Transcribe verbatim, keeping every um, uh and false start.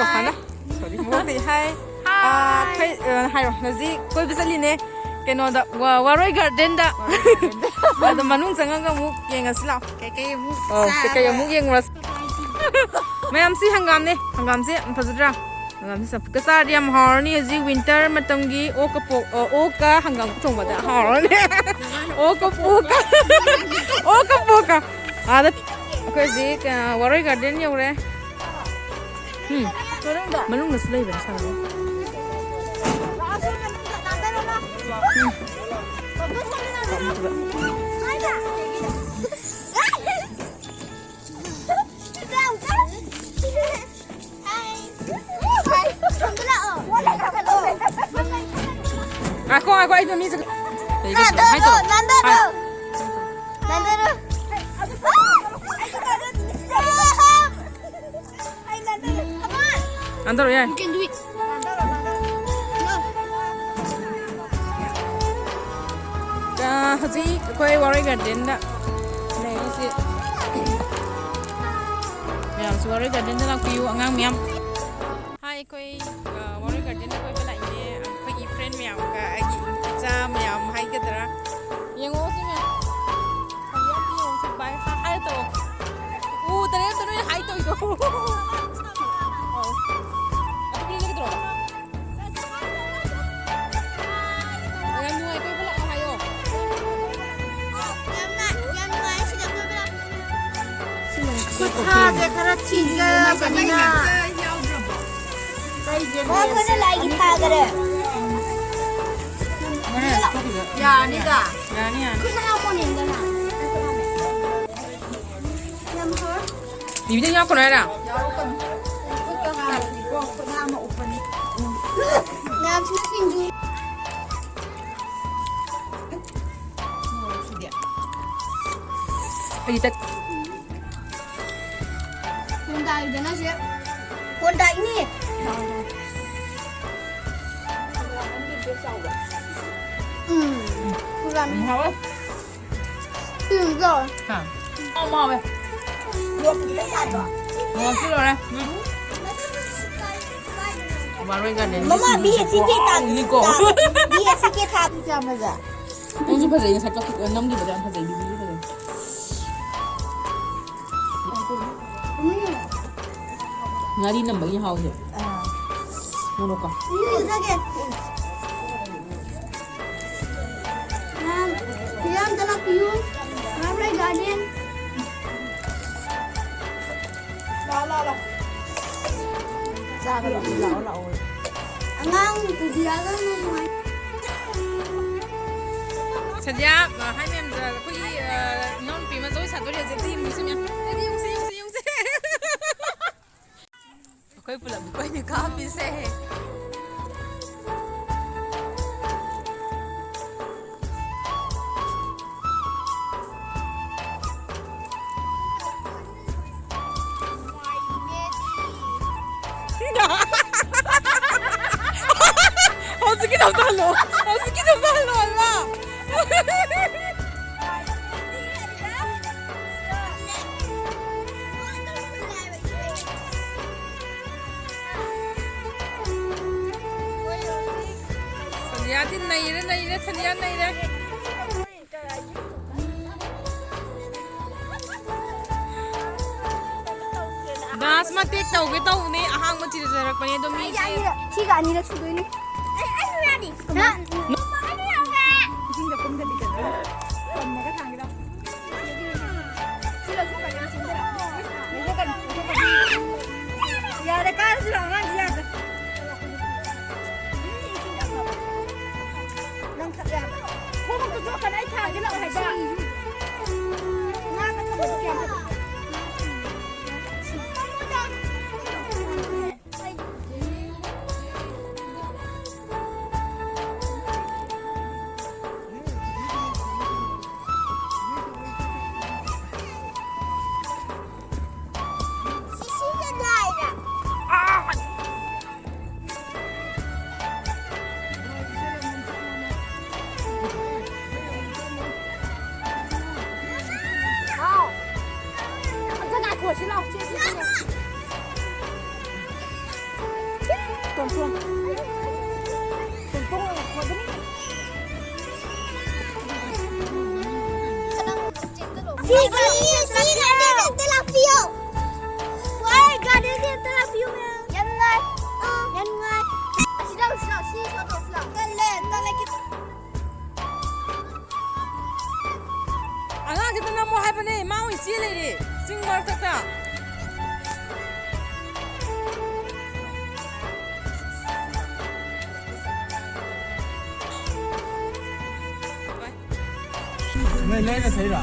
ꯀꯃꯥꯏꯅ? Sorry, ꯃꯣꯏꯗꯤ ꯍꯥꯏ꯫ ꯑꯥ, ꯑꯩꯈꯣꯏ, ꯑ, ꯍꯥꯏꯔꯣ, ꯍꯧꯖꯤꯛ ꯀꯣꯏꯕ ꯆꯠꯂꯤꯅꯦ ꯀꯩꯅꯣꯗ, ꯋꯥ-, ꯋꯥꯔꯣꯏ ꯒꯥꯔꯗꯦꯟꯗ꯫ ꯑꯗꯣ ꯃꯅꯨꯡ ꯆꯪꯉꯒ ꯑꯃꯨꯛ ꯌꯦꯡꯉꯁꯤ ꯂꯥꯛꯑꯣ꯫ ꯀꯩꯀꯩ ꯑꯃꯨꯛ ꯑꯧ, ꯆꯥꯕ? ꯀꯩꯀꯩ ꯑꯃꯨꯛ ꯌꯦꯡꯉꯨꯔꯁꯤ? ꯃꯌꯥꯝ, ꯁꯤ ꯍꯪꯒꯥꯝꯅꯦ꯫ ꯍꯪꯒꯥꯝꯁꯦ ꯌꯥꯝ ꯐꯖꯗ꯭ꯔꯥ? ꯍꯪꯒꯥꯝꯁꯦ ꯆꯝꯐꯨꯠꯀ ꯆꯥꯔꯗꯤ ꯌꯥꯝ ꯍꯥꯎꯔꯅꯤ꯫ ꯍꯧꯖꯤꯛ winter ꯃꯇꯝꯒꯤ ꯑꯣꯛꯀ ꯄꯣꯛ-, ꯑ, ꯑꯣꯛꯀ ꯍꯪꯒꯥꯝ ꯊꯣꯡꯕꯗ ꯍꯥꯎꯔꯅꯤ꯫ ꯑꯣꯛꯀ ꯄꯣꯛꯀ꯫ ꯑꯣꯛꯀ ꯄꯣꯛꯀ꯫ ꯑꯥꯗ ꯑꯩꯈꯣꯏ ꯍꯧꯖꯤꯛ, ꯑ, ꯋꯥꯔꯣꯏ ꯒꯥꯔꯗꯦꯟ ꯌꯧꯔꯦ꯫ ꯎꯝ꯫ ꯃꯅꯨꯡꯗꯁꯨ ꯂꯩꯕꯅꯦ ꯁꯥꯟꯅꯕ꯫ ꯎꯝ꯫ ꯉꯥꯏꯈꯣ, ꯉꯥꯏꯈꯣ, ꯑꯩꯗꯣ ꯃꯤꯁꯦ ꯀꯩꯒꯤꯅꯣ? ꯅꯥꯟꯊꯣꯛꯑꯣ, ꯍꯥꯏ ꯇꯧꯔꯣ꯫ ꯅꯥꯟꯊꯣꯛꯑꯣ꯫ ꯍꯥꯏ꯫ ꯅꯥꯟꯊꯣꯛꯑꯣ꯫ ꯅꯥꯟꯊꯔꯣ, ꯌꯥꯔꯦ꯫ You can do it. ꯑ, ꯍꯧꯖꯤꯛ ꯑꯩꯈꯣꯏ ꯋꯥꯔꯣꯏ ꯒꯥꯔꯗꯦꯟꯗ ꯂꯩꯔꯤꯁꯤ꯫ ꯃꯌꯥꯝꯁꯨ ꯋꯥꯔꯣꯏ ꯒꯥꯔꯗꯦꯟꯗ ꯂꯥꯛꯄꯤꯌꯨ, ꯑꯉꯥꯡ ꯃꯌꯥꯝ꯫ ꯍꯥꯏ, ꯑꯩꯈꯣꯏ, ꯑ, ꯋꯥꯔꯣꯏ ꯒꯥꯔꯗꯦꯟꯗ ꯀꯣꯏꯕ ꯂꯥꯛꯏꯅꯦ꯫ ꯑꯩꯈꯣꯏꯒꯤ friend ꯃꯌꯥꯝꯒ, ꯑꯩꯒꯤ ꯏꯆꯥ ꯃꯌꯥꯝ ꯍꯥꯏꯒꯗ꯭ꯔꯥ? ꯌꯦꯡꯉꯣ ꯁꯤ ꯃꯌꯥꯝ꯫ ꯍꯧꯖꯤꯛ ꯑꯝꯇ ꯌꯦꯡꯉꯣ ꯁꯤ꯫ Bye, hi ꯍꯥꯏꯔ ꯇꯧꯔꯣ꯫ ꯎꯗꯔꯦ ꯑꯝꯇ ꯅꯣꯏꯅ hi ꯇꯧꯔꯤꯗꯣ꯫ ꯑꯧ꯫ ꯑꯗꯨ ꯄꯤꯔꯒꯦ ꯀꯩꯗꯧꯔꯕ? ꯌꯥꯝ ꯅꯨꯡꯉꯥꯏ ꯀꯣꯏꯕ ꯂꯥꯛꯑꯣ ꯍꯥꯏꯌꯣ꯫ ꯌꯥꯝꯅ, ꯌꯥꯝ ꯅꯨꯡꯉꯥꯏ ꯁꯤꯗ ꯀꯣꯏꯕ ꯂꯥꯛꯄꯁꯦ꯫ ꯈꯨꯠꯁꯥꯁꯦ ꯈꯔ ꯊꯤꯖꯕꯅꯤꯅ꯫ ꯑꯣ, ꯑꯩꯈꯣꯏꯅ ꯂꯥꯏꯒꯤ ꯊꯥꯈꯔꯦ꯫ ꯌꯥꯅꯤꯗ꯫ ꯌꯥꯅꯤ, ꯌꯥꯅꯤ꯫ ꯈꯨꯠꯅ ꯍꯥꯝꯃꯣꯅꯦ, ꯏꯟꯗꯅ꯫ ꯌꯥꯝ ꯍꯥꯎ꯫ ꯕꯤꯕꯤꯗ ꯌꯥꯎꯔꯛꯀꯅꯨ ꯍꯥꯏꯔ? ꯌꯥꯎꯔꯛꯀꯅꯨ꯫ ꯈꯨꯠꯇ ꯍꯥꯝꯃꯗꯤꯀꯣ, ꯈꯨꯠ ꯍꯥꯝꯃ ꯎꯞꯄꯅꯤ꯫ ꯌꯥꯝ ꯊꯤꯅ ꯁꯤꯡꯖꯨ꯫ ꯑꯩꯗꯤ ꯇꯠ- ꯀꯣꯟꯗꯥꯏꯗꯅ ꯁꯦ꯫ ꯀꯣꯟꯗꯥꯏꯅꯤ꯫ ꯎꯝ꯫ ꯎꯝ, ꯍꯥꯎꯋꯦ꯫ ꯎꯝ, ꯌꯥꯎꯋꯦ꯫ ꯍꯥ? ꯍꯥꯎ, ꯍꯥꯎꯋꯦ꯫ ꯌꯣꯠꯄꯗ ꯌꯥꯗ꯭ꯔꯣ? ꯃꯣꯔꯣꯛꯁꯨ ꯂꯣꯏꯔꯦ꯫ ꯎꯝ꯫ ꯃꯔꯣꯏ ꯒꯥꯔꯗꯦꯟꯒꯤ ꯃꯃꯥ, ꯁꯤꯡꯖꯨꯁꯦ ꯕꯤ ꯑꯦꯁ ꯁꯤ ꯀꯦ ꯊꯥ-, ꯈꯨꯍꯥꯎꯅꯤꯀꯣ꯫ ꯕꯤ ꯑꯦꯁ ꯁꯤ ꯀꯦ ꯊꯥ-, ꯀꯌꯥꯝ ꯐꯖꯩ? ꯅꯪꯁꯨ ꯐꯖꯩ, ꯉꯁꯥꯏ ꯀꯛꯊꯠ-, ꯅꯝꯈꯤꯕꯗꯣ ꯌꯥꯝ ꯐꯖꯩ, ꯕꯤꯕꯤꯁꯨ ꯐꯖꯩ꯫ ꯎꯝ꯫ ꯉꯥꯔꯤ ꯅꯝꯕꯒꯤ ꯍꯥꯎꯁꯦ꯫ ꯑꯥ꯫ ꯃꯣꯔꯣꯛꯀ꯫ ꯎꯝ, ꯐꯖꯒꯦ꯫ ꯃꯌꯥꯝ, ꯃꯌꯥꯝ ꯑꯝꯇ ꯂꯥꯛꯄꯤꯌꯨ꯫ ꯃꯔꯣꯏ ꯒꯥꯔꯗꯦꯟ꯫ ꯂꯥꯛꯑꯣ, ꯂꯥꯛꯑꯣ, ꯂꯥꯛꯑꯣ꯫ ꯆꯥꯕ ꯂꯥꯛꯑꯣ, ꯂꯥꯛꯑꯣ, ꯂꯥꯛꯑꯣ꯫ ꯑꯉꯥꯡ ꯄꯨꯕꯤꯔꯛꯑꯒ ꯅꯨꯡꯉꯥꯏ-, ꯁꯟꯙ꯭ꯌꯥ, ꯑ, ꯍꯥꯏ ꯃꯌꯥꯝꯗ ꯑꯩꯈꯣꯏꯒꯤ, ꯑ, ꯏꯅꯥꯎꯅꯨꯄꯤ ꯑꯃ ꯖꯒꯣꯏ ꯁꯥꯗꯣꯔꯤ ꯍꯧꯖꯤꯛ꯫ ꯑꯝꯇ ꯌꯦꯡꯕꯤꯁꯤ ꯃꯌꯥꯝ꯫ ꯌꯦꯡꯁꯦ, ꯌꯦꯡꯁꯦ, ꯌꯦꯡꯁꯦ꯫ ꯑꯩꯈꯣꯏ ꯄꯨꯂꯞ ꯑꯩꯈꯣꯏꯅ ꯀꯥꯞꯄꯤꯁꯦ꯫ ꯍꯧꯖꯤꯛꯀꯤꯗꯣ ꯑꯝꯇ ꯍꯜꯂꯣ꯫ ꯍꯧꯖꯤꯛꯀꯤꯗꯣ ꯑꯝꯇ ꯍꯜꯂꯣ ꯍꯥꯏꯕ꯫ ꯁꯟꯙ꯭ꯌꯥꯗꯤ ꯅꯩꯔꯦ, ꯅꯩꯔꯦ, ꯁꯟꯙ꯭ꯌꯥ ꯅꯩꯔꯦ꯫ ꯗꯥꯟꯁ ꯃꯇꯦꯛ ꯇꯧꯒꯦ ꯇꯧꯕꯅꯦ, ꯑꯍꯥꯡꯕ ꯊꯤꯖꯔꯛꯄꯅꯦ, ꯑꯗꯣ ꯃꯤꯁꯦ ꯑꯅꯤꯔꯛ, ꯁꯤꯒ ꯑꯅꯤꯔꯛ ꯁꯨꯗꯣꯏꯅꯦ꯫ ꯏꯁꯤꯡꯗ ꯀꯨꯝꯗꯕꯤꯗ ꯀꯝꯃꯒ ꯊꯥꯡꯒꯦ ꯇꯧ꯫ ꯌꯥꯔꯦ, ꯀꯥꯔꯁꯤꯔꯣ? ꯑꯉꯥꯡꯁꯤ ꯌꯥꯗ꯭ꯔꯦ꯫ ꯅꯪ ꯈꯠꯂꯦ ꯍꯥꯏꯕ꯫ ꯈꯣꯡꯎꯞꯇꯨ ꯆꯣꯠꯀꯅꯤ, ꯑꯩ ꯊꯥꯡꯒꯦ ꯂꯥꯛꯑꯣ ꯍꯥꯏꯕ꯫ ꯉꯥꯒ ꯊꯝꯕꯗꯣ ꯀꯌꯥꯝ ꯐꯖꯩ꯫ ꯇꯣꯝꯊꯣꯟ꯫ ꯇꯣꯝꯊꯣꯟ ꯉꯥꯏꯈꯣꯗꯅꯤ꯫ ꯁꯤꯒꯤ, ꯁꯤꯒꯤ ꯒꯥꯔꯗꯦꯟꯁꯦ ꯑꯝꯇ ꯂꯥꯛꯄꯤꯌꯣ꯫ ꯍꯣꯏ, ꯒꯥꯔꯗꯦꯟꯁꯦ ꯑꯝꯇ ꯂꯥꯛꯄꯤꯌꯣ, ꯃꯌꯥꯝ꯫ ꯌꯥꯝ ꯅꯨꯡꯉꯥꯏ꯫ ꯑꯣ꯫ ꯌꯥꯝ ꯅꯨꯡꯉꯥꯏ꯫ ꯁꯤꯗ ꯂꯥꯛꯑꯣ, ꯁꯤꯗ ꯂꯥꯛꯑꯣ, ꯁꯤ ꯁꯣꯗꯣꯛꯁꯤ ꯂꯥꯛꯑꯣ꯫ ꯇꯜꯂꯦ, ꯇꯜꯂꯦ, ꯈꯤꯇꯪ꯫ ꯑꯉꯥꯡꯁꯤꯗ ꯅꯝꯃꯣ ꯍꯥꯏꯕꯅꯦ, ꯃꯥ ꯑꯣꯏꯅ ꯆꯦ ꯂꯩꯔꯦ ꯆꯤꯡ ꯃꯔꯛꯇ꯫ ꯅꯣꯏ ꯂꯩꯔ ꯊꯩꯔꯣ?